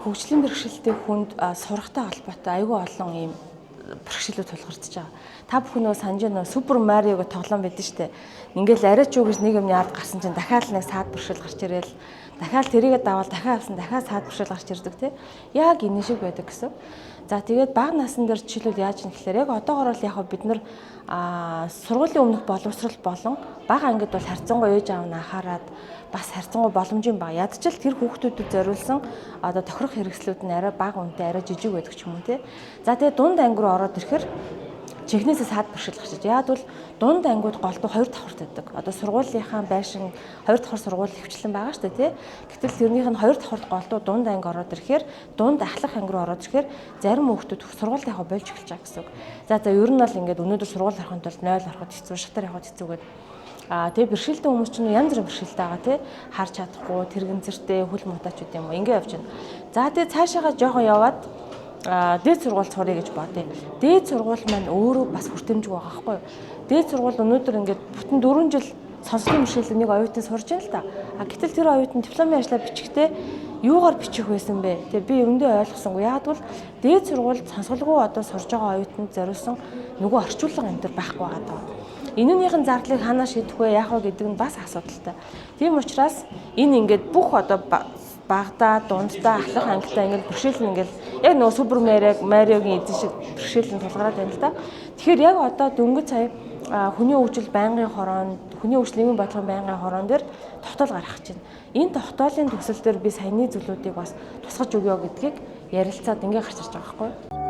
Хөгжлийн бэрхшээлтэй хүнд сурахтай холбоотой айгүй олон ийм бэрхшээлүүд тулгарч байгаа. Та бүхэн нөгөө санаж нөгөө Супер Марио гэх тоглоом байдаг шүү дээ. Ингээл арай ч юу гэж нэг юмны ард гарсан чинь дахиад нэг саад бэрхшээл гарч ирээл дахиад тэрийгэ даваал дахиад авсан дахиад саад бэрхшээл гарч ирдэг те. Яг энэ шиг байдаг гэсэн. За тэгээд бага насн дээр жишээлбэл яаж юм гэхээр яг одоогор бол яг бид нар сургуулийн өмнөх боловсрал болон бага ангид бол харьцангуй ээж аав нь анхаарад бас харьцангуй боломжийн бага. Ядчил тэр хүүхдүүдэд зориулсан одоо тохирох хэрэгслүүд нь арай бага үнэтэй, арай жижиг байдаг ч юм уу те. За тэгээд дунд анги руу ороод ирэхээр чихнээсээ саад бэрхшээл гарч иж. Яг бол дунд ангиуд голдуу хоёр давхарт байдаг. Одоо сургуулийнхаа байшин хоёр давхар сургууль хвчлэн байгаа шүү дээ, тий. Гэтэл тэрнийх нь хоёр давхарт голдуу дунд анги ороод ирэхээр дунд ахлах анги руу ороод ирэхээр зарим хүүхдүүд сургуульд явах болж эхэлж байгаа гэсэн үг. За ер нь бол ингээд өнөөдөр сургууль орохын тулд 0 ороход хэцүү, шатар явахад хэцүү гэдэг. Тэгээ бэрхшээлтэй хүмүүс чинь янз бүрийн бэрхшээлтэй байгаа тий. Харж чадахгүй, тэрэгэнцэртэй, хөл мутаач үт юм уу. Ингээ явж байна. За тэгээ цаашаага жоохон яваад дээд сургууль суръя гэж бодъё. Дээд сургууль маань өөрөө бас хүртээмжгүй байгаа байхгүй юу? Дээд сургууль өнөөдөр ингээд бүтэн 4 жил сонсголын бэрхшээлтэй нэг оюутан сурж байна л да. А гэтэл тэр оюутан дипломын ажлаа бичихтэй юугаар бичих байсан бэ? Тэгээ би өндөө ойлгосонгүй. Яг бол дээд сургуульд сонсголгүй одоо сурж байгаа оюутанд зориулсан нөгөө орчуулга энэ төр байхгүй байгаа даа. Энүүнийхэн зардлыг ханаа шийдэх вэ, яах вэ гэдэг нь бас асуудалтай. Тийм учраас энэ ингээд бүх одоо багадаа, дунддаа, ахлах ангитаа ингээд бэрхшээл нь ингээд яг нөгөө Супер Мариогийн эзэн шиг бэрхшээл нь тулгараад байна л да. Тэгэхээр яг одоо дөнгөж сая хүний хөгжил байнгын хороонд, хүний хөгжил нийгмийн бодлогын байнгын хороон дээр тогтоол гаргах гэж байна. Энэ тогтоолын төсөл дээр би саяны зүйлүүдийг бас тусгаж өгөө гэдгийг ярилцаад ингээ гарч ирж байгаа байхгүй юу?